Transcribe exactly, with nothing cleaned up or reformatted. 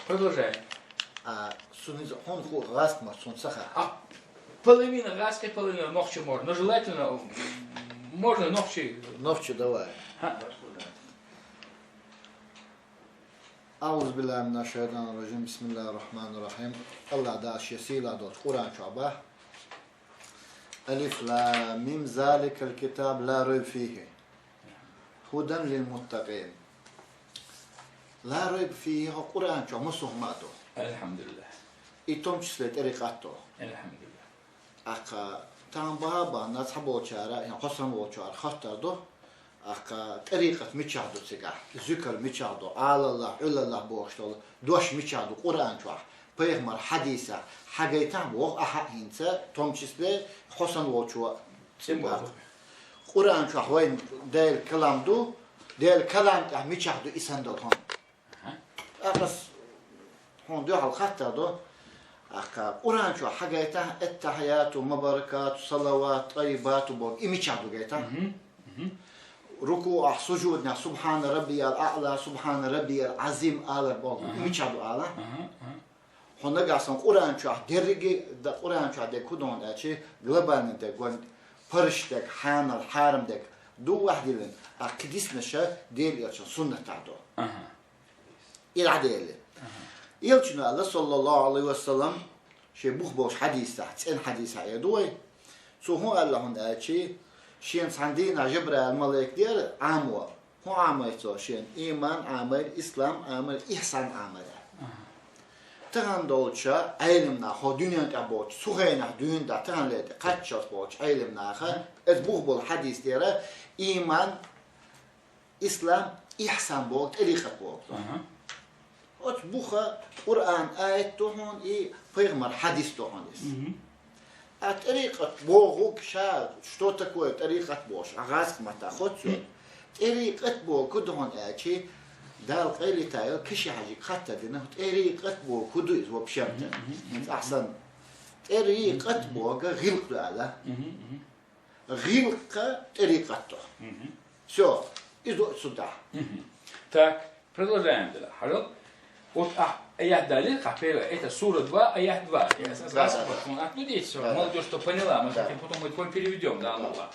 Продолжаем. А суниза хун ху гъаск ма сун саха. А половина гъаска, половина нохчи можно. Но желательно, можно нохчи. Нохчи давай. А. أعوذ بالله من الشيطان الرجيم. بسم الله الرحمن الرحيم. Аллах Дала шен сийлахь долчу Къуръан чохь боху: ألف لام ميم ذلك الكتاب لا ريب فيه هدى للمتقين. لا ريب فيه хӀокху Къуръан чохь массо а хӀума а ду. Алхьамдулиллах. И в том числе тӀарикъат а ду. Алхьамдулиллах. Аккха, тахана баха а бахана, цхьаболчара, я хьо санна волчара хоттар ду. Аккха, тӀарикъат мичахь ду цигахь? Зуькар мичахь ду? Ӏалаллахь, Ӏуьлаллахь бохуш долу дош мичахь ду Къуръан чохь? Пайхамар хьадисехь хьагайтахь боху ахьа хӀинца, в том числе хьо санна волчо. Къуръан чохь вайн Делан калам ду, Делан калам тӀехь мичахь ду и санна долу хӀума? Ахьа. Ахьа хьуна дуьхьал хаттар ду. Ахьа Къуръан чохь хьагайтахь: «Аттахьияту, мубаракату, салавату, таййибату» боху. И мичахь ду гайтахь? Мгм. Мгм. РукуӀахь, сужуднехь: «Субхьана раббиял аъла, субхьана раббиял азим» алар боху. И мичахь ду ала? Мгм. Мгм. Хьо нагахь санна Къуръан чохь дерриге, да, Къуръан чохь дерг хӀун ду аьлчи, глобальный дерг, вайн парзаш дерг, хьанал, хьарам дерг ду ваьхьа диллина, а кхин диснаша Делан Элчан суннатахь ду. Аха. И дӀаделли. Аха. Элчано аьлла, саллаллаху алейхи ва саллам, шен бух болчу хьадисехь, цӀена хьадисехь эр ду вай. Цо хӀун аьлла хьуна аьлчи, шена цхьана дийнахь Жабраил малайк дера Ӏамо. ХӀун Ӏамайра цо шена? Ийман Ӏамайра, ислам Ӏамайра, ихсан Ӏамайра. Аха. Тахана долчу Ӏелам нах, хӀо дуьнен тӀехь боцу, цу хенахь дуьйна дӀа тахана лета кхаччалц боцу Ӏелам наха, иза бух болу хьадис дера, ийман, ислам, ихсан боху, тӀарикъат боху. Аха. Оцу буха Къуръан аят ду хьуна и, пайхамар хьадис ду хьуна иза. Мгм. А тӀарикъат бохург ша, что такое тӀарикъат бохуш, а гӀазкхи маттахь хоццо. ТӀарикъат бохург хӀун ду хьуна аьлчи, Дала къайле тайо Киши-Хьаьжига хаттар дина, тӀарикъат бохург хӀун ду иза вообще-то? Мгм, мгм, мгм. ХӀинца ахь санна. ТӀарикъат бохург гӀиллакх ду аьлла. Мгм, мгм. ГӀиллакх тӀарикъат ду. Мгм. Всё, иза ду цу тӀехь. Мгм. Так, продолжаем дела. Хьажал. Вот, а, аят дали, капела, это сура два, аят два. Я Да, да, да. Молодёжь, что поняла, мы Да. Потом мы переведём на Да. Аллаха.